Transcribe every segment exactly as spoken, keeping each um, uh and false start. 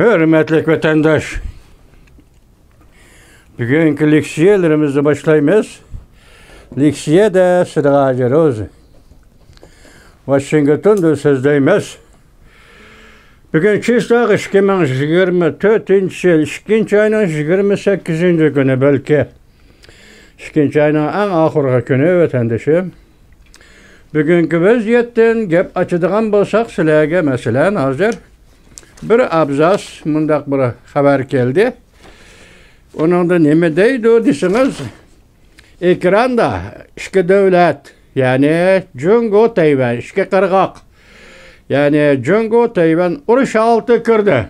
ھۆرمەتلىك ۋەتەنداش، بۈگۈنكى لېكسىيەلىرىمىزنى باشلايمىز. لېكسىيەدە سىدىغاجىروز ۋاشىنگتوندا سۆزلەيمىز. بۈگۈن چىسلاغ ئىككى مىڭ يىگىرمە تۆتىنچى يىل، ئىككىنچى ئاينىڭ يىگىرمە سەككىزىنچى كۈنى، بەلكى ئىككىنچى ئاينىڭ ئەڭ ئاخىرقى كۈنى، ۋەتەندىشىم. بۈگۈنكى ۋەزىيەتتىن گەپ ئاچىدىغان بولساق سىلەرگە، مەسىلەن، ھازىر بىر ئابزاس مۇنداق بىر خەۋەر كەلدى. ئۇنىڭدا نېمە دەيدۇ دېسىڭىز، ئېكراندا ئىككى دۆلەت، يەنى جۇڭگو، تەيۋەن، ئىككى قىرغاق، يەنى جۇڭگو، تەيۋەن ئۇرۇش ھالىتىگە كىردى.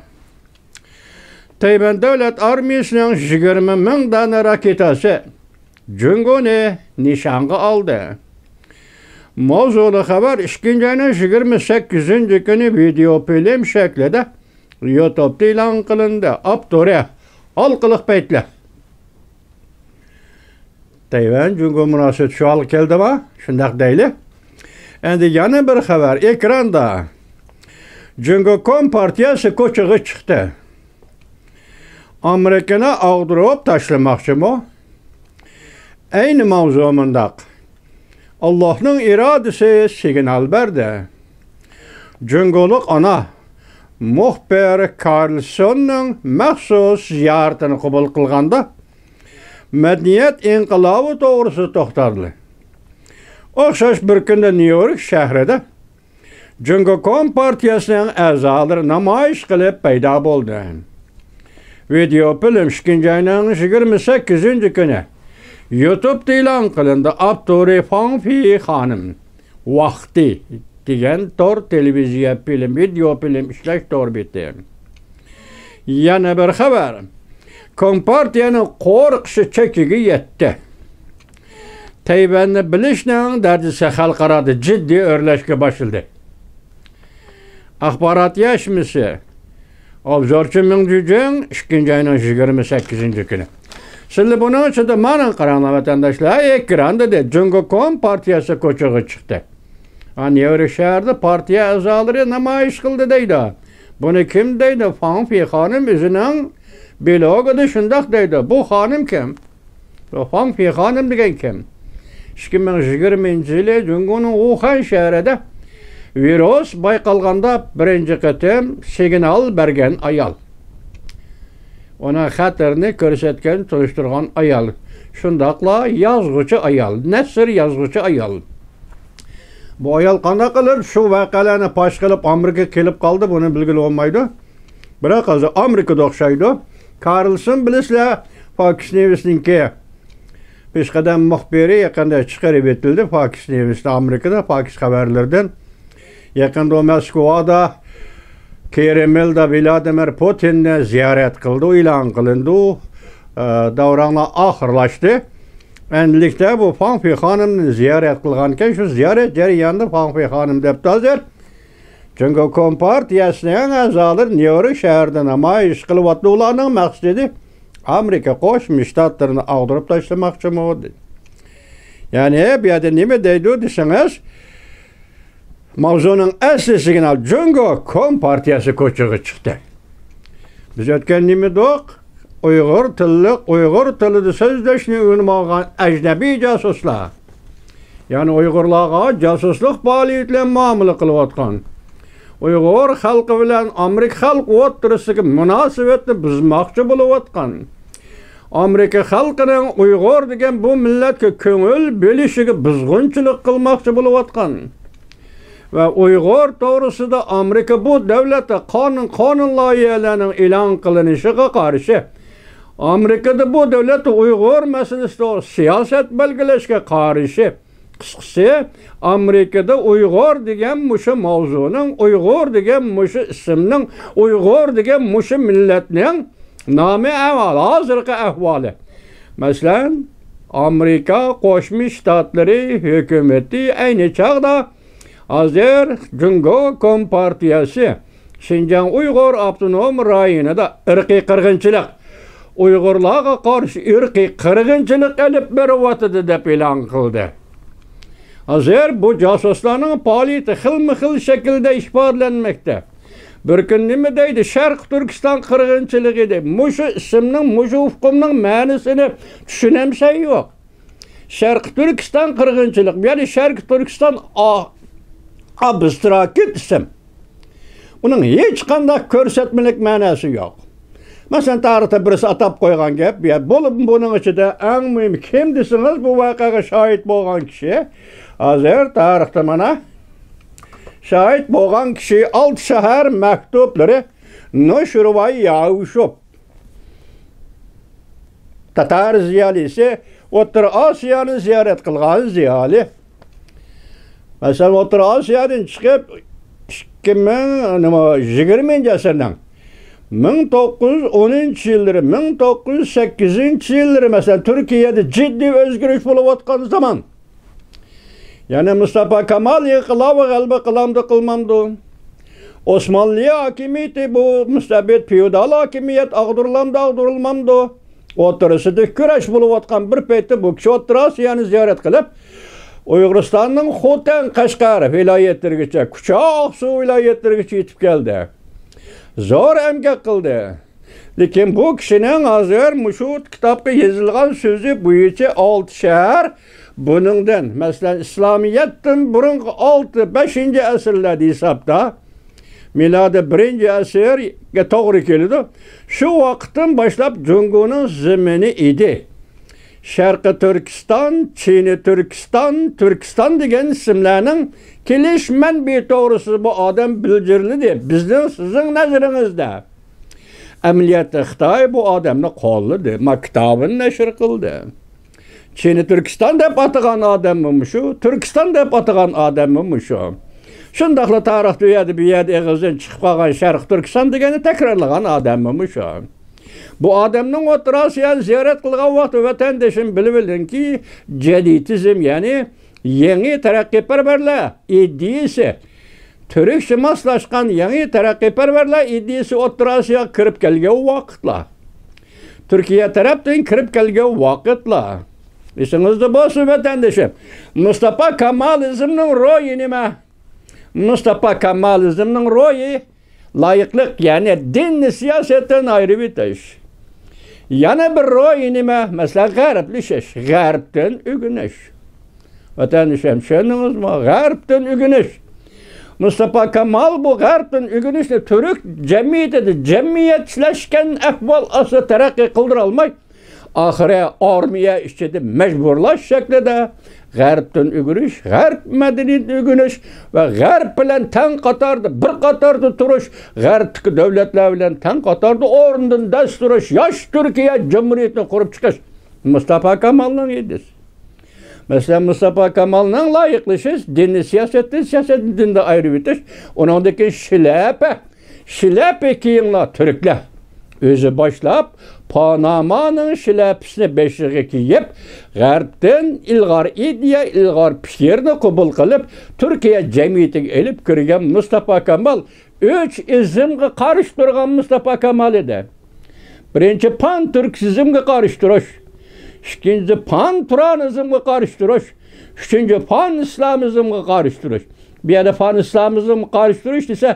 تەيۋەن دۆلەت ئارمىيىسىنىڭ يىگىرمە مىڭ دانە راكېتاسى جۇڭگونى نىشانغا ئالدى. ماۋزۇلۇق خەۋەر ئىككىنچى ئاينىڭ يىگىرمە سەككىزىنچى كۈنى ۋىدېئو فىلىم شەكلىدە يۇتۇبتا ئېلان قىلىندى. ئاپتورى ھالقىلىق پەيتلەر. تەيۋەن جۇڭگو مۇناسىۋىتى شۇ ھالغا كەلدىما؟ شۇنداق دەيلى. ئەمدى يەنە بىر خەۋەر ئېكراندا. جۇڭگو كومپارتىيەسى كوچىغا چىقتى. ئامېرىكىنى ئاغدۇرۇپ تاشلىماقچىمۇ؟ ئەينى ماۋزۇ مۇنداق. ئاللاھنىڭ ئىرادىسى سىگنال بەردى. جۇڭگولۇق ئانا مۇخبىر كارلسوننىڭ مەخسۇس زىيارىتىنى قوبۇل قىلغاندا، مەدەنىيەت ئىنقىلابى توغرىسىدا توختالدى. ئوخشاش بىر كۈندە نيۇ يورك شەھىرىدە جۇڭگو كومپارتىيەسىنىڭ ئەزالىرى نامايىش قىلىپ پەيدا بولدى. ۋىدېئو فىلىم ئىككىنچى ئاينىڭ يىگىرمە سەككىزىنچى كۈنى يۇتۇبتا ئېلان قىلىندى. ئاپتورى فاڭ في خانىم. ۋاقتى دېگەن تور تېلېۋىزىيە فىلىم، ۋىدېئو فىلىم ئىشلەش تور بېتى. يەنە بىر خەۋەر. كومپارتىيەنىڭ قورقۇشى چېكىگە يەتتى. تەيۋەننى بىلىشنىڭ دەرىجىسى خەلقئارادا جىددىي ئۆرلەشكە باشلىدى. ئاخبارات يەشمىسى. ئوبزورچى مىڭ جۈجۈڭ، ئىككىنچى ئاينىڭ يىگىرمە سەككىزىنچى كۈنى. سىلى بۇنىڭ ئىچىدە مانا قاراڭلار ۋەتەنداشلار، ئېكران دېدى، جۇڭگو كومپارتىيەسى كوچىغا چىقتى. ھا، نيۇ يورك شەھىرىدە پارتىيە ئەزالىرى نامايىش قىلدى دەيدۇ. بۇنى كىم دەيدۇ؟ فاڭ في خانىم ئۆزىنىڭ بىلوگىدا شۇنداق دەيدۇ. بۇ خانىم كىم؟ بۇ فاڭ في خانىم دېگەن كىم؟ ئىككى مىڭ يىگىرمىنچى يىلى جۇڭگونىڭ ۋۇخەن شەھىرىدە ۋىرۇس بايقالغاندا بىرىنچى قېتىم سىگنال بەرگەن ئايال. ئۇنىڭ خەتىرىنى كۆرسەتكەن، تونۇشتۇرغان ئايال. شۇنداقلا يازغۇچى ئايال، نەسر يازغۇچى ئايال. بۇ ئايال قانداق قىلىپ شۇ ۋەقەلەرنى پاش قىلىپ ئامېرىكىغا كېلىپ قالدى، بۇنى بىلگىلى بولمايدۇ. بىراق ھازىر ئامېرىكىدا ئوخشايدۇ. كارلسون بىلىسىلەر، فاكس نيۇسنىڭكى پېشقەدەم مۇخبىرى يېقىندا چىقىرىپ ئېتىلدى. فاكس نيۇستا ئامېرىكىدا، فاكس خەۋەرلىرىدىن. يېقىندا ئۇ مەسكۇۋادا، كرېملدا ۋلادىمىر پۇتىننى زىيارەت قىلدى، ئېلان قىلىندى. ئە، داۋراڭلار ئاخىرلاشتى. ئەنلىكتە بۇ فاڭ في خانىمنى زىيارەت قىلغانىكەن، شۇ زىيارەت جەريانىدا فاڭ في خانىم دەپتۇ ھازىر. جۇڭگو كومپارتىيەسىنىڭ ئەزالىرى نيۇ يورك شەھىرىدە نامايىش قىلىۋاتىدۇ. ئۇلارنىڭ مەقسىتى ئامېرىكا قوشما شتاتلىرىنى ئاغدۇرۇپ تاشلىماقچىمۇ؟ يەنى بۇ يەردە نېمە دەيدۇ دېسىڭىز، ماۋزۇنىڭ ئەسلى سىگنال جۇڭگو كومپارتىيەسى كوچىغا چىقتى. بىز ئۆتكەن نېمىدۇق؟ ئۇيغۇر تىللىق، ئۇيغۇر تىلىدا سۆزلەشنى ئۆگىنىۋالغان ئەجنەبىي جاسۇسلار، يەنى ئۇيغۇرلارغا جاسۇسلۇق پائالىيىتى بىلەن مۇئامىلە قىلىۋاتقان، ئۇيغۇر خەلقى بىلەن ئامېرىكا خەلقى ئوتتۇرىسىدىكى مۇناسىۋەتنى بۇزماقچى بولۇۋاتقان، ئامېرىكا خەلقىنىڭ ئۇيغۇر دېگەن بۇ مىللەتكە كۆڭۈل بۆلۈشىگە بۇزغۇنچىلىق قىلماقچى بولۇۋاتقان ۋە ئۇيغۇر توغرىسىدا ئامېرىكا بۇ دۆلەتتە قانۇن، قانۇن لايىھەلەرنىڭ ئېلان قىلىنىشىغا قارشى، ئامېرىكىدا بۇ دۆلەتتە ئۇيغۇر مەسىلىسى توغرىسىدا سىياسەت بەلگىلەشكە قارشى، قىسقىسى، ئامېرىكىدا ئۇيغۇر دېگەن مۇشۇ ماۋزۇنىڭ، ئۇيغۇر دېگەن مۇشۇ ئىسىمنىڭ، ئۇيغۇر دېگەن مۇشۇ مىللەتنىڭ نامى ئەۋ-، ھازىرقى ئەھۋالى. مەسىلەن، ئامېرىكا قوشما شتاتلىرى ھۆكۈمىتى ئەينى چاغدا ھازىر جۇڭگو كومپارتىيەسى شىنجاڭ ئۇيغۇر ئاپتونوم رايونىدا ئىرقىي قىرغىنچىلىق، ئۇيغۇرلارغا قارشى ئىرقىي قىرغىنچىلىق ئېلىپ بېرىۋاتىدۇ دەپ ئېلان قىلدى. ھازىر بۇ جاسۇسلارنىڭ پائالىيىتى خىلمۇ خىل شەكىلدە ئىپادىلەنمەكتە. بىر كۈن نېمە دەيدۇ؟ شەرقىي تۈركىستان قىرغىنچىلىقى دەيدۇ. مۇشۇ ئىسىمنىڭ، مۇشۇ ئۇقۇمنىڭ مەنىسىنى چۈشىنەمسەن يوق. شەرقىي تۈركىستان قىرغىنچىلىق، يەنى شەرقىي تۈركىستان ئا-، ئابستراكت ئىسىم. ئۇنىڭ ھېچقانداق كۆرسەتمىلىك مەناسى يوق. مەسىلەن، تارىختا بىرسى ئاتاپ قويغان گەپ، يا، بولۇپ بۇنىڭ ئىچىدە ئەڭ مۇھىمى كىم دېسىڭىز، بۇ ۋەقەگە شاھىت بولغان كىشى، ھازىر تارىختا مانا شاھىت بولغان كىشى، ئالتە شەھەر مەكتۇپلىرى، نوشۇرۋاي ياۋشۇپ. تاتار زىيالىيسى، ئوتتۇرا ئاسىيانى زىيارەت قىلغان زىيالىي. مەسىلەن، ئوتتۇرا ئاسىيادىن چىقىپ، ئىككى مىڭ، نېمە، يىگىرمىنچى ئەسىرنىڭ مىڭ توققۇز يۈز ئونىنچى يىللىرى، مىڭ توققۇز يۈز سەككىزىنچى يىللىرى، مەسىلەن، تۈركىيەدە جىددىي ئۆزگىرىش بولۇۋاتقان زامان. يەنى مۇستاپا كامال يىقىلار ۋە غەلىبە قىلامدۇ، قىلمامدۇ؟ ئوسمانلى ھاكىمىيىتى، بۇ مۇستەبىت فېئودال ھاكىمىيەت ئاغدۇرۇلامدۇ، ئاغدۇرۇلمامدۇ؟ ئوتتۇرىسىدا كۈرەش بولۇۋاتقان بىر پەيتتە بۇ كىشى ئوتتۇرا ئاسىيانى زىيارەت قىلىپ، ئۇيغۇرىستاننىڭ خوتەن، قەشقەر ۋىلايەتلىرىگىچە، كۇچا، ئاقسۇ ۋىلايەتلىرىگىچە يېتىپ كەلدى. زور ئەمگەك قىلدى. لېكىن بۇ كىشىنىڭ ھازىر مۇشۇ كىتابقا يېزىلغان سۆزى بويىچە ئالتە شەھەر، بۇنىڭدىن، مەسىلەن، ئىسلامىيەتتىن بۇرۇنقى ئالتە، بەشىنچى ئەسىرلەردە ھېسابتا، مىلادىي بىرىنچى ئەسىرگە توغرا كېلىدۇ. شۇ ۋاقىتتىن باشلاپ جۇڭگونىڭ زېمىنى ئىدى. شەرقىي تۈركىستان، چىنىي تۈركىستان، تۈركىستان دېگەن ئىسىملەرنىڭ كېلىش مەنبىيى توغرىسىدا بۇ ئادەم بىلجىرلىدى. بىزنىڭ، سىزنىڭ نەزىرىڭىزدە. ئەمەلىيەتتە خىتاي بۇ ئادەمنى قوللىدى، ما كىتابىنى نەشر قىلدى. چىنىي تۈركىستان دەپ ئاتىغان ئادەممۇ مۇشۇ، تۈركىستان دەپ ئاتىغان ئادەممۇ مۇشۇ. شۇنداقلا تارىختا ئۇ يەردە، بۇ يەردە ئېغىزدىن چىقىپ قالغان شەرقىي تۈركىستان دېگەننى تەكرارلىغان ئادەممۇ مۇشۇ. بۇ ئادەمنىڭ ئوتتۇرا ئاسىيانى زىيارەت قىلغان ۋاقتى، ۋەتەندىشىم، بىلىۋېلىڭكى، جەدىتىزم، يەنى يېڭى تەرەققىيپەرۋەرلەر ئىدىيىسى، تۈركچە ماسلاشقان يېڭى تەرەققىيپەرۋەرلەر ئىدىيىسى ئوتتۇرا ئاسىياغا كىرىپ كەلگەن ۋاقىتلار. تۈركىيە تەرەپتىن كىرىپ كەلگەن ۋاقىتلار. ئېسىڭىزدە بولسۇن، ۋەتەندىشىم، مۇستاپا كامالىزمنىڭ روھى نېمە؟ مۇستاپا كامالىزمنىڭ روھى لايىقلىق، يەنى دىننى سىياسەتتىن ئايرىۋېتىش. يەنە بىر روھى نېمە؟ مەسىلەن، غەربلىشىش، غەربتىن ئۆگىنىش. ۋەتەندىشىم، چۈشەندىڭىزمۇ؟ غەربتىن ئۆگىنىش. مۇستاپا كامال بۇ غەربتىن ئۆگىنىشنى تۈرك جەمئىيىتىدە جەمئىيەتلەشكەن ئەھۋال ئاستىدا تەرەققىي قىلدۇرالماي، ئاخىرى ئارمىيە ئىچىدە مەجبۇرلاش شەكلىدە غەربتىن ئۆگىنىش، غەرب مەدەنىيىتىنى ئۆگىنىش ۋە غەرب بىلەن تەڭ قاتاردا، بىر قاتاردا تۇرۇش، غەربتىكى دۆلەتلەر بىلەن تەڭ قاتاردا ئورنىدىن دەس تۇرۇش، ياش تۈركىيە جۇمھۇرىيىتىنى قۇرۇپ چىقىش مۇستاپا كامالنىڭ ئىدىيىسى. مەسىلەن، مۇستاپا كامالنىڭ لايىقلىشىش، دىننى سىياسەتتىن، سىياسەتنى دىندىن ئايرىۋېتىش، ئۇنىڭدىن كېيىن شىلەپە، شىلەپە كىيىڭلار تۈركلەر. ئۆزى باشلاپ، پانامانىڭ شىلەپىسىنى بېشىغا كىيىپ، غەربتىن ئىلغار ئىدىيە، ئىلغار پىكىرنى قوبۇل قىلىپ، تۈركىيە جەمئىيىتىگە ئېلىپ كىرگەن مۇستاپا كامال ئۈچ ئىزمغا قارشى تۇرغان مۇستاپا كامال ئىدى. بىرىنچى، پان تۈركسىزمغا قارشى تۇرۇش. ئىككىنچى، پان تۇرانىزمغا قارشى تۇرۇش. ئۈچىنچى، پان ئىسلامىزمغا قارشى تۇرۇش. بۇ يەردە پان ئىسلامىزمغا قارشى تۇرۇش دېسە،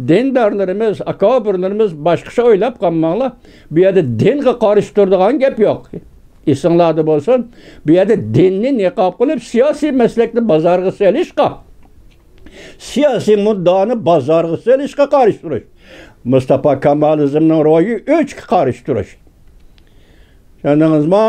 دىندارلىرىمىز، ئاكابىرلىرىمىز باشقىچە ئويلاپ قالماڭلار. بۇ يەردە دىنغا قارشى تۇرىدىغان گەپ يوق. ئېسىڭلاردا بولسۇن، بۇ يەردە دىننى نىقاب قىلىپ، سىياسىي مەسلەكنى بازارغا سېلىشقا، سىياسىي مۇددىئانى بازارغا سېلىشقا قارشى تۇرۇش. مۇستاپا كامالىزمنىڭ روھى ئۆچكە قارشى تۇرۇش. چۈشەندىڭىزمۇ؟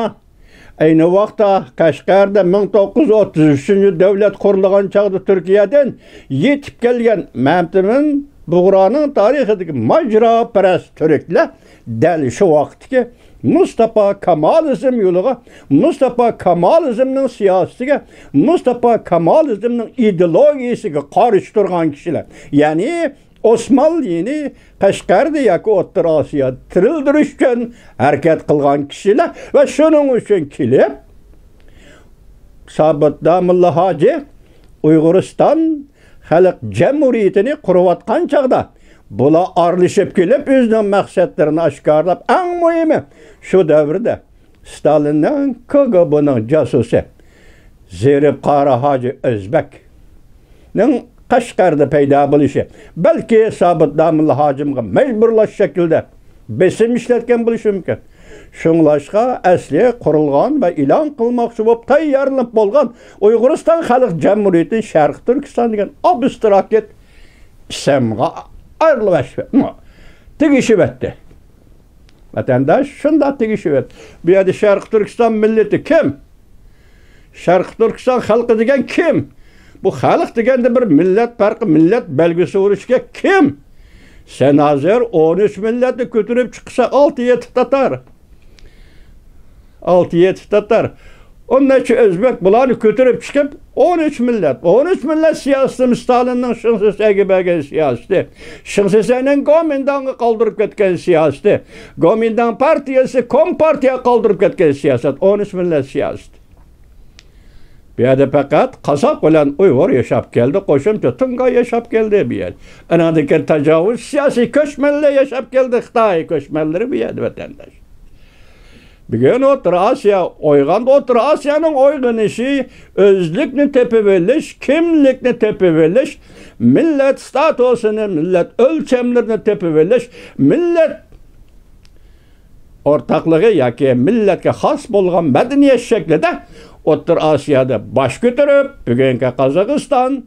ئەينى ۋاقىتتا قەشقەردە مىڭ توققۇز يۈز ئوتتۇز ئۈچىنچى دۆلەت قۇرۇلغان چاغدا تۈركىيەدىن يېتىپ كەلگەن مەمتىمىن بۇغرانىڭ تارىخىدىكى ماجىراپەرەس تۈركلەر دەل شۇ ۋاقىتتىكى مۇستاپا كامالىزم يولىغا، مۇستاپا كامالىزمنىڭ سىياسىتىگە، مۇستاپا كامالىزمنىڭ ئىدېئولوگىيىسىگە قارشى تۇرغان كىشىلەر. يەنى ئوسمانلىنى قەشقەردە ياكى ئوتتۇرا ئاسىيادا تىرىلدۈرۈش ئۈچۈن ھەرىكەت قىلغان كىشىلەر ۋە شۇنىڭ ئۈچۈن كېلىپ، سابىت داموللا ھاجى ئۇيغۇرىستان خەلق جەمھۇرىيىتىنى قۇرۇۋاتقان چاغدا، بۇلار ئارىلىشىپ كېلىپ، ئۆزىنىڭ مەقسەتلىرىنى ئاشكارىلاپ، ئەڭ مۇھىمى، شۇ دەۋردە ستالىننىڭ، كاگېبېنىڭ جاسۇسى زېرىپ قارا ھاجى ئۆزبەكنىڭ قەشقەردە پەيدا بولۇشى، بەلكى سابىت داموللا ھاجىمغا مەجبۇرلاش شەكلىدە بېسىم ئىشلەتكەن بولۇشى مۇمكىن. شۇڭلاشقا، ئەسلى قۇرۇلغان ۋە ئېلان قىلماقچى بولۇپ تەييارلىنىپ بولغان ئۇيغۇرىستان خەلق جەمھۇرىيىتى شەرقىي تۈركىستان دېگەن ئابستراكت ئىسىمغا ئايرىلىۋەتتى، تېگىشىۋەتتى. ۋەتەنداش، شۇنداق تېگىشىۋەتتى. بۇ يەردە شەرقىي تۈركىستان مىللىتى كىم؟ شەرقىي تۈركىستان خەلقى دېگەن كىم؟ بۇ خەلق دېگەندە بىر مىللەت پەرقى، مىللەت بەلگىسى بولۇشى كېرەك. كىم؟ سەن ھازىر ئون ئۈچ مىللەتنى كۆتۈرۈپ چىقسا، ئالتە يەتتە تاتار. ئالتە يەتتە تاتار. ئون نەچچە ئۆزبەك، بۇلارنى كۆتۈرۈپ چىقىپ، ئون ئۈچ مىللەت. ئون ئۈچ مىللەت سىياسىتىمۇ ستالىننىڭ شېڭ شىسەيگە بەرگەن سىياسىتى. شېڭ شىسەينىڭ گومىنداڭغا قالدۇرۇپ كەتكەن سىياسىتى. گومىنداڭ پارتىيەسى، كومپارتىيە قالدۇرۇپ كەتكەن سىياسەت. ئون ئۈچ مىللەت سىياسىتى. بۇ يەردە پەقەت قازاق بىلەن ئۇيغۇر ياشاپ كەلدى، قوشۇمچە تۇڭگان ياشاپ كەلدى بۇ يەردە. ئاناندىن كېيىن تاجاۋۇز سىياسىي كۆچمەنلەر ياشاپ كەلدى، خىتاي كۆچمەنلىرى بۇ يەردە ۋەتەنداش. بۈگۈن ئوتتۇرا ئاسىيا ئويغاندى. ئوتتۇرا ئاسىيانىڭ ئويغىنىشى ئۆزلۈكنى تېپىۋېلىش، كىملىكنى تېپىۋېلىش، مىللەت ستاتۇسىنى، مىللەت ئۆلچەملىرىنى تېپىۋېلىش، مىللەت ئورتاقلىقى ياكى مىللەتكە خاس بولغان مەدەنىيەت شەكلىدە ئوتتۇرا ئاسىيادا باش كۆتۈرۈپ، بۈگۈنكى قازاقىستان،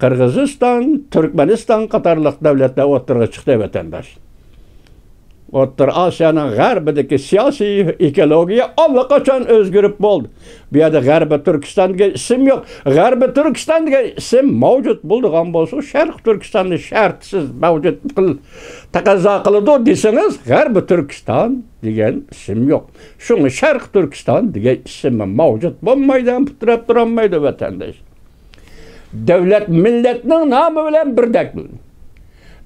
قىرغىزىستان، تۈركمەنىستان قاتارلىق دۆلەتلەر ئوتتۇرىغا چىقتى، ۋەتەنداش. ئوتتۇرا ئاسىيانىڭ غەربىدىكى سىياسىي ئېكولوگىيە ئاللىقاچان ئۆزگىرىپ بولدى. بۇ يەردە غەربىي تۈركىستان دېگەن ئىسىم يوق. غەربىي تۈركىستان دېگەن ئىسىم مەۋجۇت بولىدىغان بولسا، شەرقىي تۈركىستاننى شەرتسىز مەۋجۇت قىل-، تەقەززا قىلىدۇ دېسىڭىز، غەربىي تۈركىستان دېگەن ئىسىم يوق. شۇڭا شەرقىي تۈركىستان دېگەن ئىسىم مەۋجۇت بولمايدۇ، ھەم پۇت تىرەپ تۇرالمايدۇ، ۋەتەنداش. دۆلەت مىللەتنىڭ نامى بىلەن بىردەك.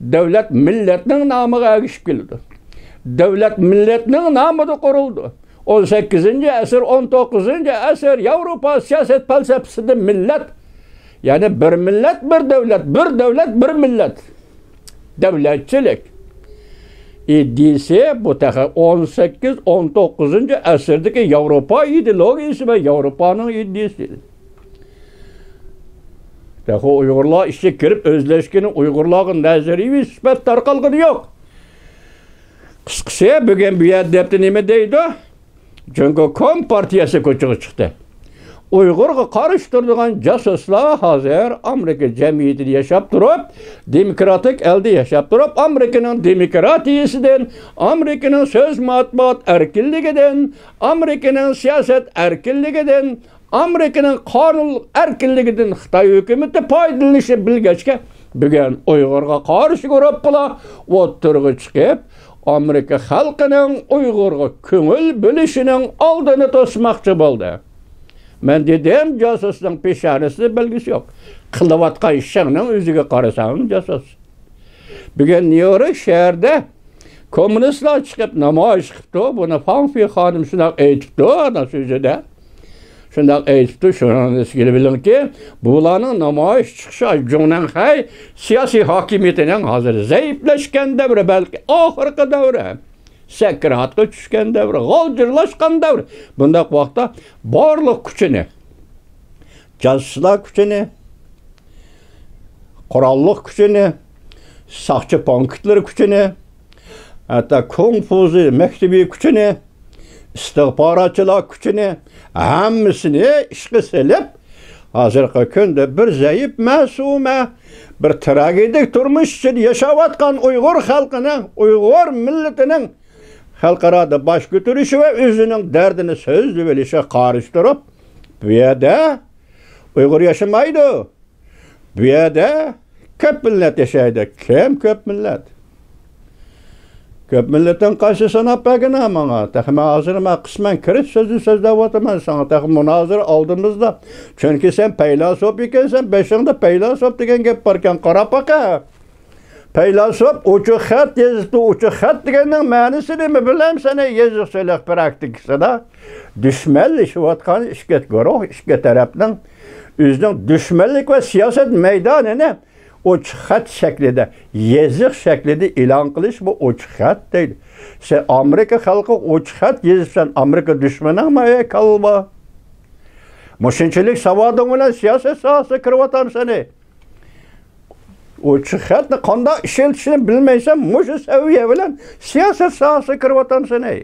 دۆلەت مىللەتنىڭ نامىغا ئەگىشىپ كېلىدۇ. دۆلەت مىللەتنىڭ نامىدا قۇرۇلىدۇ. ئون سەككىزىنچى ئەسىر، ئون توققۇزىنچى ئەسىر ياۋروپا سىياسەت پەلسەپىسىدە مىللەت، يەنى بىر مىللەت، بىر دۆلەت، بىر دۆلەت، بىر مىللەت. دۆلەتچىلىك ئىدىيىسى بۇ تېخى ئون سەككىز، ئون توققۇزىنچى ئەسىردىكى ياۋروپا ئىدېئولوگىيىسى ۋە ياۋروپانىڭ ئىدىيىسى. تېخى ئۇيغۇرلار ئىچىگە كىرىپ ئۆزلەشكىنى ئۇيغۇرلارغا نەزەرىيىۋى سۈپەت تارقالغىنى يوق. قىسقىسى، بۈگۈن بۇ يەردە دەپتە نېمە دەيدۇ؟ جۇڭگو كومپارتىيەسى كوچىغا چىقتى. ئۇيغۇرغا قارشى تۇرىدىغان جاسۇسلار ھازىر ئامېرىكا جەمئىيىتىدە ياشاپ تۇرۇپ، دېموكراتىك ئەلدە ياشاپ تۇرۇپ، ئامېرىكىنىڭ دېموكراتىيىسىدىن، ئامېرىكىنىڭ سۆز مەتبۇئات ئەركىنلىكىدىن، ئامېرىكىنىڭ سىياسەت ئەركىنلىكىدىن، ئامېرىكىنىڭ قانۇن ئەركىنلىكىدىن خىتاي ھۆكۈمىتى پايدىلىنىشنى بىلگەچكە، بۈگۈن ئۇيغۇرغا قارشى گۇرۇپپىلار ئوتتۇرىغا چىقىپ، ئامېرىكا خەلقىنىڭ ئۇيغۇرغا كۆڭۈل بۆلۈشىنىڭ ئالدىنى توسماقچى بولدى. مەن دېدىم، جاسۇسنىڭ پېشانىسىدا بەلگىسى يوق. قىلىۋاتقان ئىشىڭنىڭ ئۆزىگە قارىساڭ جاسۇس. بۈگۈن نيۇ يورك شەھىرىدە كوممۇنىستلار چىقىپ نامايىش قىپتۇ. بۇنى فاڭفېي خانىم شۇنداق ئېيتىپتۇ، ئانا سۆزىدە. شۇنداق ئېيتىپتۇ، شۇنىڭدىن ئېسىگە بىلىڭكى، بۇلارنىڭ نامايىش چىقىشى جۇڭنەنخەي سىياسىي ھاكىمىيىتىنىڭ ھازىر زەئىپلەشكەن دەۋرى، بەلكى ئاخىرقى دەۋرى، سەكراتقا چۈشكەن دەۋرى، غالجىرلاشقان دەۋرى. بۇنداق ۋاقىتتا بارلىق كۈچىنى، جاسۇسلار كۈچىنى، قوراللىق كۈچىنى، ساقچى پونكىتلىرى كۈچىنى، ھەتتا كۇڭفۇزى مەكتىپى كۈچىنى، ئىستىخباراتچىلار كۈچىنى، ھەممىسىنى ئىشقا سېلىپ، ھازىرقى كۈندە بىر زەئىپ مەسۇمە، بىر تراگېدىك تۇرمۇش ئىچىدە ياشاۋاتقان ئۇيغۇر خەلقىنىڭ، ئۇيغۇر مىللىتىنىڭ خەلقئارادا باش كۆتۈرۈشى ۋە ئۆزىنىڭ دەردىنى سۆزلىۋېلىشىغا قارشى تۇرۇپ، بۇ يەردە ئۇيغۇر ياشىمايدۇ. بۇ يەردە كۆپ مىللەت ياشايدۇ. كىم كۆپ مىللەت؟ كۆپ مىللەتنىڭ قايسى ساناپ بەرگىنە ماڭا؟ تېخى مەن ھازىر مەن قىسمەن كىرىچ سۆزى سۆزلەۋاتىمەن ساڭا. تېخى مۇنازىرە ئالدىمىزدا. چۈنكى سەن پەيلاسوپ ئىكەنسەن، بېشىڭدا پەيلاسوپ دېگەن گەپ باركەن، قاراپ باقە. پەيلاسوپ ئوچۇق خەت يېزىپتۇ. ئوچۇق خەت دېگەننىڭ مەنىسى نېمە بىلەمسەن؟ يېزىق سۆزلەش پراكتىكىسىدا دۈشمەنلىشىۋاتقان ئىككى گۇرۇھ، ئىككى تەرەپنىڭ ئۆزىنىڭ دۈشمەنلىك ۋە سىياسەت مەيدانىنى ئوچۇق خەت شەكلىدە، يېزىق شەكلىدە ئېلان قىلىش، بۇ ئوچۇق خەت دەيدۇ. سەن ئامېرىكا خەلقىگە ئوچۇق خەت يېزىپسەن، ئامېرىكا دۈشمىنىڭمۇ، ئەي كالۋا؟ مۇشۇنچىلىك ساۋادىڭ بىلەن سىياسەت ساھەسىگە كىرىۋاتامسەن، ئەي؟ ئوچۇق خەتنى قانداق ئىشلىتىشنى بىلمەيسەن، مۇشۇ سەۋىيە بىلەن سىياسەت ساھەسىگە كىرىۋاتامسەن، ھەي؟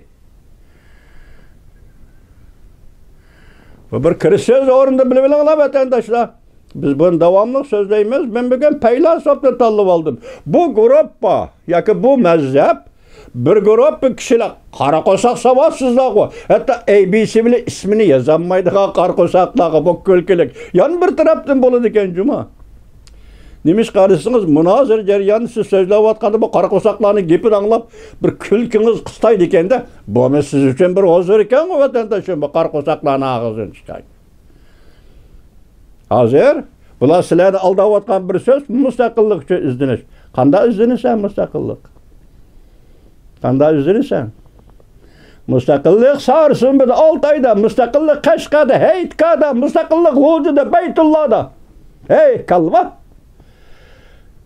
بۇ بىر كىرىشسىز ئورۇندا بىلىۋېلىڭلار، ۋەتەنداشلار. بىز بۇنى داۋاملىق سۆزلەيمىز. مەن بۈگۈن پەيلاسوپنى تاللىۋالدىم. بۇ گۇرۇپپا ياكى بۇ مەزھەپ بىر گۇرۇپپا كىشىلەر، قارا قورساق ساۋاتسىزلارغۇ، ھەتتا ئەي بى سى بىلەن ئىسمىنى يازالمايدىغان قارا قورساقلارغا بۇ كۈلكىلىك. يەنە بىر تەرەپتىن بولىدىكەن جۇما. نېمىشقا دېسىڭىز، مۇنازىرە جەريانىدا سىز سۆزلەۋاتقاندا بۇ قارا قورساقلارنىڭ گېپىنى ئاڭلاپ بىر كۈلكىڭىز قىستايدىكەندە، بۇمۇ سىز ئۈچۈن بىر ھۇزۇر ئىكەنغۇ، ۋەتەنداشلىرىم، بۇ قارا قورساقلارنىڭ ئاغزىدىن چىققان. ھازىر بۇلار سىلەرنى ئالداۋاتقان بىر سۆز، مۇستەقىللىق ئۈچۈن ئىزدىنىش. قانداق ئىزدىنىسەن مۇستەقىللىق؟ قانداق ئىزدىنىسەن؟ مۇستەقىللىق سارسۇمبىدا، ئالتايدا، مۇستەقىللىق قەشقەردە، ھەيتكاردا، مۇستەقىللىق غۇلجىدا، بەيتۇللادا. ھەي، كالۋا!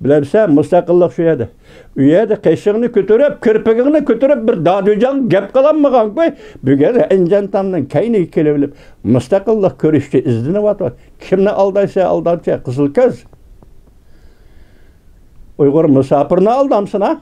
بىلەمسەن، مۇستەقىللىق شۇ يەردە. ئۇ يەردە قېشىڭنى كۆتۈرۈپ، كىرپىكىڭنى كۆتۈرۈپ، بىر دادۈجاڭ گەپ قىلالمىغانكۇ، بۈگۈن ئەنجانتامنىڭ كەينىگە كېلىۋېلىپ، مۇستەقىللىق كۈرىشىچە ئىزدىنىۋاتىدۇ. كىمنى ئالدايسەن، ئالدامچى، قىزىل كۆز؟ ئۇيغۇر مۇساپىرنى ئالدامسەن، ھە؟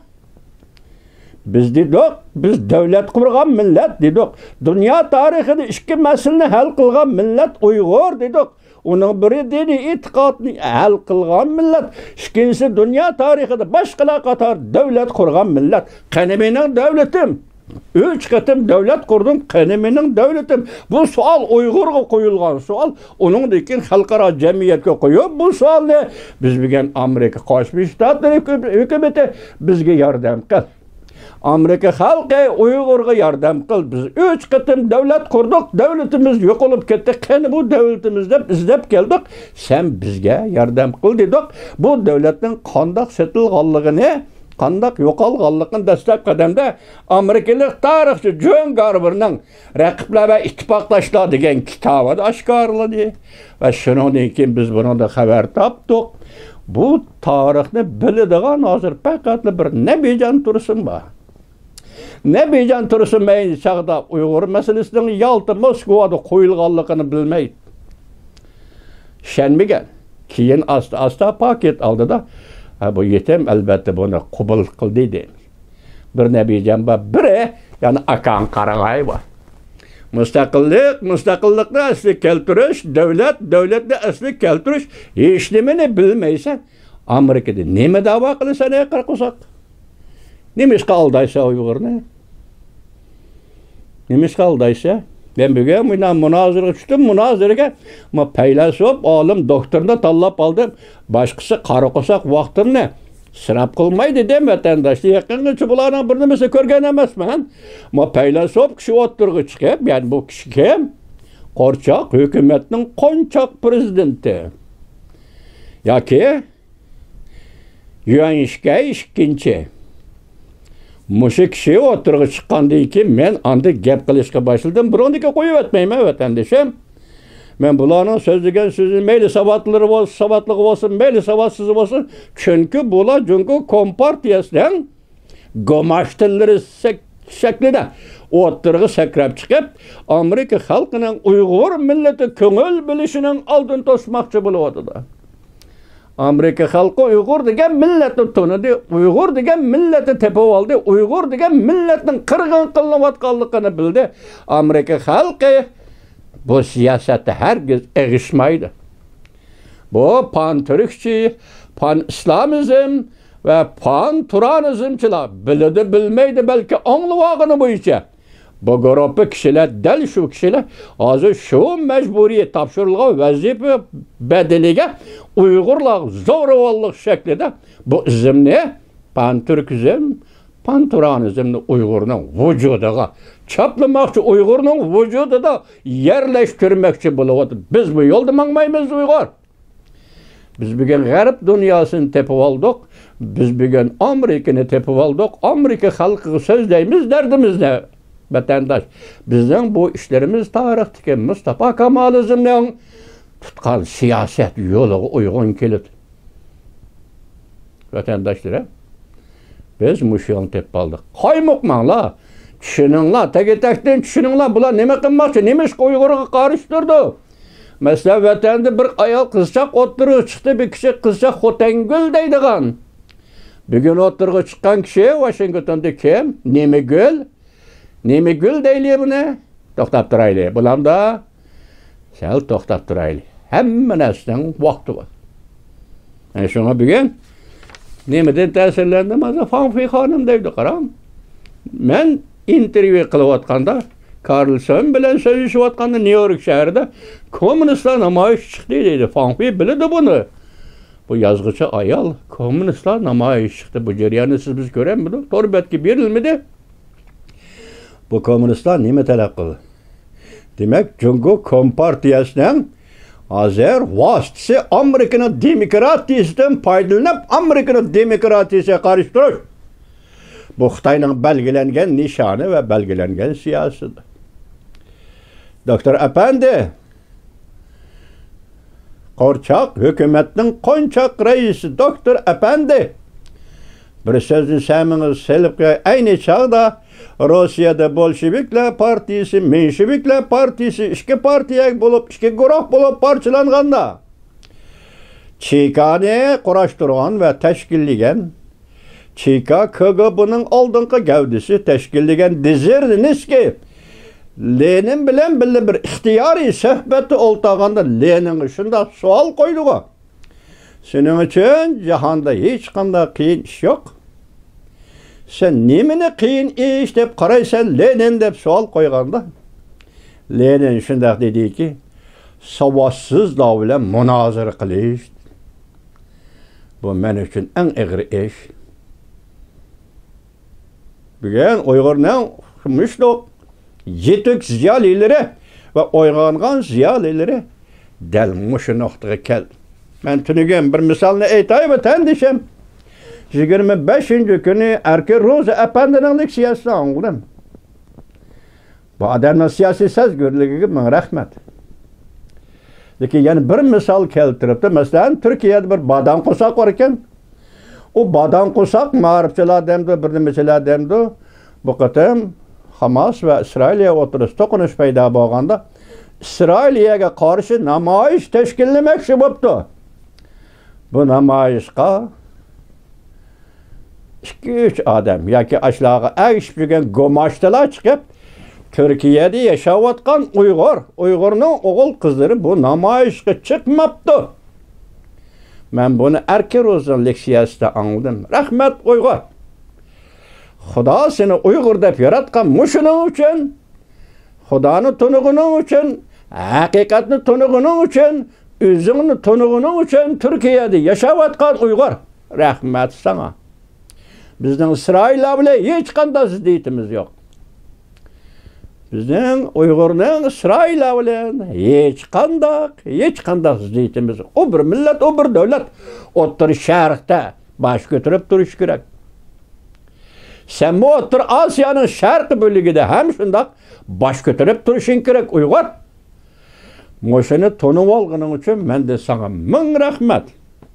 بىز دېدۇق، بىز دۆلەت قۇرغان مىللەت دېدۇق. دۇنيا تارىخىدا ئىككى مەسىلىنى ھەل قىلغان مىللەت ئۇيغۇر دېدۇق. ئۇنىڭ بىرى دىنىي ئېتىقادنى ھەل قىلغان مىللەت، ئىككىنچىسى دۇنيا تارىخىدا باشقىلار قاتارى دۆلەت قۇرغان مىللەت. قېنى مېنىڭ دۆلىتىم؟ ئۈچ قېتىم دۆلەت قۇردۇم، قېنى مېنىڭ دۆلىتىم؟ بۇ سوئال ئۇيغۇرغا قويۇلغان سوئال. ئۇنىڭدىن كېيىن خەلقئارا جەمئىيەتكە قويۇپ بۇ سوئالنى، بىز بۈگۈن ئامېرىكا قوشما شتاتلىرى ھۆكۈ-، ھۆكۈمىتى بىزگە ياردەم قىل. ئامېرىكا خەلقى ئۇيغۇرغا ياردەم قىل. بىز ئۈچ قېتىم دۆلەت قۇردۇق، دۆلىتىمىز يوقىلىپ كەتتى. قېنى بۇ دۆلىتىمىز دەپ ئىزدەپ كەلدۇق. سەن بىزگە ياردەم قىل دېدۇق. بۇ دۆلەتنىڭ قانداق سېتىلغانلىقىنى، قانداق يوقالغانلىقىنى دەسلەپ قەدەمدە ئامېرىكىلىق تارىخچى جون گارۋېرنىڭ رەقىبلەر ۋە ئىتتىپاقداشلار دېگەن كىتابىدا ئاشكارىلىدى. ۋە شۇنىڭدىن كېيىن بىز بۇنىڭدىن خەۋەر تاپتۇق. بۇ تارىخنى بىلىدىغان ھازىر پەقەتلا بىر نەبىجان تۇرسۇن بار. نەبىجان تۇرسۇن ئەينى چاغدا ئۇيغۇر مەسىلىسىنىڭ يالتا موسكۋادا قويۇلغانلىقىنى بىلمەيدۇ. ئىشەنمىگەن. كېيىن ئاستا-ئاستا پاكىت ئالدىدا، ھە، بۇ يېتىم ئەلۋەتتە بۇنى قوبۇل قىلدى دەيمىز. بىر نەبىجان بار، بىرى يەنە ئاكاڭ قارىغاي بار. مۇستەقىللىق، مۇستەقىللىقنى ئەسلىگە كەلتۈرۈش، دۆلەت، دۆلەتنى ئەسلىگە كەلتۈرۈش، ھېچنېمىنى بىلمەيسەن. ئامېرىكىدا نېمە داۋا قىلىسەن، ئەي قارا قورساق؟ نېمىشقا ئالدايسەن ئۇيغۇرنى؟ نېمىشقا ئالدايسەن؟ مەن بۈگۈن مۇنازىرىگە چۈشتۈم، مۇنازىرىگە ما پەيلاسوپ، ئالىم، دوكتورنى تاللاپ ئالدىم. باشقىسى قارا قورساق ۋاقتىمنى ئىسراپ قىلماي دېدىم، ۋەتەنداشلار. يېقىنغىچە بۇلارنىڭ بىرىنىمۇ كۆرگەن ئەمەسمەن. ما پەيلاسوپ كىشى ئوتتۇرىغا چىقىپ، يەنى بۇ كىشى كىم؟ قورچاق ھۆكۈمەتنىڭ قونچاق پىرېزىدېنتى. ياكى يۈەنشىكەي ئىككىنچى. مۇشۇ كىشى ئوتتۇرىغا چىققاندىن كېيىن مەن ئاندىن گەپ قىلىشقا باشلىدىم. بۇرۇندىكى قويۇۋەتمەيمەن، ۋەتەندىشىم. مەن بۇلارنىڭ سۆزلىگەن سۆزى مەيلى ساۋاتلىرى بولسۇن، ساۋاتلىق بولسۇن، مەيلى ساۋاتسىز بولسۇن. چۈنكى بۇلار جۇڭگو كومپارتىيەسىنىڭ گۇماشتىنلىرى سەك-، شەكلىدە ئوتتۇرىغا سەكرەپ چىقىپ، ئامېرىكا خەلقىنىڭ ئۇيغۇر مىللىتى كۆڭۈل بۆلۈشىنىڭ ئالدىنى توسماقچى بولۇۋاتىدۇ. ئامېرىكا خەلقى ئۇيغۇر دېگەن مىللەتنى تونۇدى، ئۇيغۇر دېگەن مىللەتنى تېپىۋالدى، ئۇيغۇر دېگەن مىللەتنىڭ قىرغىن قىلىنىۋاتقانلىقىنى بىلدى. ئامېرىكا خەلقى بۇ سىياسەتتە ھەرگىز ئېغىشمايدۇ. بۇ پان تۈركچى، پان ئىسلامىزم ۋە پان تۇرانىزمچىلار بىلىدۇ، بىلمەيدۇ، بەلكى ئاڭلىۋالغىنى بويىچە بۇ گۇرۇپپا كىشىلەر، دەل شۇ كىشىلەر ھازىر شۇ مەجبۇرىي تاپشۇرۇلغان ۋەزىپە بەدىلىگە ئۇيغۇرلارغا زورىۋاللىق شەكلىدە بۇ ئىزمنى، پانتۈركىزم، پانتۇرانىزمنى ئۇيغۇرنىڭ ۋۇجۇدىغا چاپلىماقچى، ئۇيغۇرنىڭ ۋۇجۇدىدا يەرلەشتۈرمەكچى بولۇۋاتىدۇ. بىز بۇ يولدا ماڭمايمىز، ئۇيغۇر. بىز بۈگۈن غەرب دۇنياسىنى تېپىۋالدۇق. بىز بۈگۈن ئامېرىكىنى تېپىۋالدۇق. ئامېرىكا خەلقىگە سۆزلەيمىز دەردىمىزنى، ۋەتەنداش. بىزنىڭ بۇ ئىشلىرىمىز تارىختىكى مۇستاپا كامالىزمنىڭ تۇتقان سىياسەت يولىغا ئۇيغۇن كېلىدۇ. ۋەتەنداشلىرىم، بىز مۇشۇ يولنى تېپىپ ئالدۇق. قايمۇقماڭلار، چۈشىنىڭلار، تەگە-تەكتىن چۈشىنىڭلار. بۇلار نېمە قىلماقچى؟ نېمىشقا ئۇيغۇرغا قارشى تۇرىدۇ؟ مەسىلەن، ۋەتەندە بىر ئايال قىزچاق ئوتتۇرىغا چىقتى، بىر كىچىك قىزچاق خوتەنگۈل دەيدىغان. بۈگۈن ئوتتۇرىغا چىققان كىشى ۋاشىنگتوندا كىم؟ نېمىگۈل؟ نېمىگۈل دەيلى بۇنى؟ توختاپ تۇرايلى. بولامدا؟ سەل توختاپ تۇرايلى. ھەممە نەرسىنىڭ ۋاقتى بار. ئەنە شۇڭا بۈگۈن نېمىدىن تەسىرلەندىم؟ ھازىر فاڭفېي خانىم دەيدۇ، قاراڭ. مەن ئىنتېرۋيۇ قىلىۋاتقاندا، كارلسون بىلەن سۆزلىشىۋاتقاندا، نيۇ يورك شەھىرىدە كوممۇنىستلار نامايىشى چىقتى دەيدۇ. فاڭفېي بىلىدۇ بۇنى. بۇ يازغۇچى ئايال، كوممۇنىستلار نامايىشى چىقتى. بۇ جەرياننى سىز بىز كۆرەلمىدۇق. تور بەتكە بېرىلمىدى. بۇ كوممۇنىستلار نېمە تەلەپ قىلدى؟ دېمەك، جۇڭگو كومپارتىيەسىنىڭ ھازىر ۋاسىتىسى ئامېرىكىنىڭ دېموكراتىيىسىدىن پايدىلىنىپ، ئامېرىكىنىڭ دېموكراتىيىسىگە قارشى تۇرۇش. بۇ خىتاينىڭ بەلگىلەنگەن نىشانى ۋە بەلگىلەنگەن سىياسىتى. دوكتور ئەپەندى، قورچاق ھۆكۈمەتنىڭ قونچاق رەئىسى دوكتور ئەپەندى. بىر سۆزنى سەمىڭىز سېلىپ قوياي، ئەينى چاغدا روسىيەدە بولشېۋىكلار پارتىيىسى، مېنشېۋىكلار پارتىيىسى ئىككى پارتىيە بولۇپ، ئىككى گۇرۇھ بولۇپ پارچىلانغاندا، چېكانى قۇراشتۇرغان ۋە تەشكىللىگەن چېكا كىگېبېنىڭ ئالدىنقى گەۋدىسى تەشكىللىگەن دزېرنىسكىي لېنىن بىلەن بىللە بىر ئىختىيارىي سۆھبەتتە ئولتۇرغاندا لېنىنغا شۇنداق سوئال قويدىغۇ. سېنىڭ ئۈچۈن جاھاندا ھېچقانداق قىيىن ئىش يوق. سەن نېمىنى قىيىن ئىش دەپ قارايسەن، لېنىن دەپ سوئال قويغاندا، لېنىن شۇنداق دېدىكى، ساۋاتسىزلار بىلەن مۇنازىرە قىلىش. بۇ مەن ئۈچۈن ئەڭ ئېغىر ئىش. بۈگۈن ئۇيغۇرنىڭ مۇشۇنداق يېتىك زىيالىيلىرى ۋە ئويغانغان زىيالىيلىرى دەل مۇشۇ نۇقتىغا كەلدى. مەن تۈنۈگۈن بىر مىسالنى ئېيتاي، ۋەتەندىشىم. يىگىرمە بەشىنچى كۈنى ئەركە روزى ئەپەندىنىڭ لېكسىيەسىنى ئاڭلىدىم. بۇ ئادەمنىڭ سىياسىي سەزگۈرلۈكىگە مىڭ رەھمەت. لېكىن يەنە بىر مىسال كەلتۈرۈپتۇ. مەسىلەن، تۈركىيەدە بىر بادام قورساق بار ئىكەن. ئۇ بادام قورساق مائارىپچىلار دەمدۇ، بىر نېمىچىلەر دەمدۇ. بۇ قېتىم خاماس ۋە ئىسرائىلىيە ئوتتۇرىسىدا توقۇنۇش پەيدا بولغاندا، ئىسرائىلىيەگە قارشى نامايىش تەشكىللىمەكچى بوپتۇ. بۇ نامايىشقا ئىككى، ئۈچ ئادەم ياكى ئاشۇلارغا ئەگىشىپ يۈرگەن گۇماشتىلار چىقىپ، تۈركىيەدە ياشاۋاتقان ئۇيغۇر، ئۇيغۇرنىڭ ئوغۇل قىزلىرى بۇ نامايىشقا چىقماپتۇ. مەن بۇنى ئەركە روزىنىڭ لېكسىيەسىدە ئاڭلىدىم. رەھمەت، ئۇيغۇر. خۇدا سېنى ئۇيغۇر دەپ ياراتقان مۇشۇنىڭ ئۈچۈن. خۇدانى تونۇغىنىڭ ئۈچۈن، ھەقىقەتنى تونۇغىنىڭ ئۈچۈن، ئۆزۈڭنى تونۇغىنىڭ ئۈچۈن تۈركىيەدە ياشاۋاتقان ئۇيغۇر، رەھمەت ساڭا. بىزنىڭ ئىسرائىللار بىلەن ھېچقانداق زىددىيىتىمىز يوق. بىزنىڭ ئۇيغۇرنىڭ ئىسرائىللار بىلەن ھېچقانداق، ھېچقانداق زىددىيىتىمىز يوق. ئۇ بىر مىللەت، ئۇ بىر دۆلەت. ئوتتۇرا شەرقتە باش كۆتۈرۈپ تۇرۇش كېرەك. سەنمۇ ئوتتۇرا ئاسىيانىڭ شەرقىي بۆلىكىدە ھەم شۇنداق باش كۆتۈرۈپ تۇرۇشۇڭ كېرەك، ئۇيغۇر. مۇشۇنى تونۇۋالغىنىڭ ئۈچۈن مەندىن ساڭا مىڭ رەھمەت.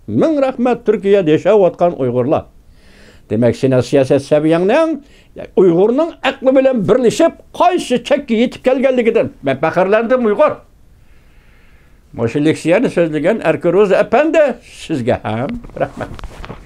مىڭ رەھمەت، تۈركىيەدە ياشاۋاتقان ئۇيغۇرلار. دېمەك، سېنىڭ سىياسەت سەۋىيەڭنىڭ ئۇيغۇرنىڭ ئەقلى بىلەن بىرلىشىپ، قايسى چەككە يېتىپ كەلگەنلىكىدىن مەن پەخىرلەندىم، ئۇيغۇر. مۇشۇ لېكسىيەنى سۆزلىگەن ئەركە روزى ئەپەندى، سىزگە ھەم رەھمەت.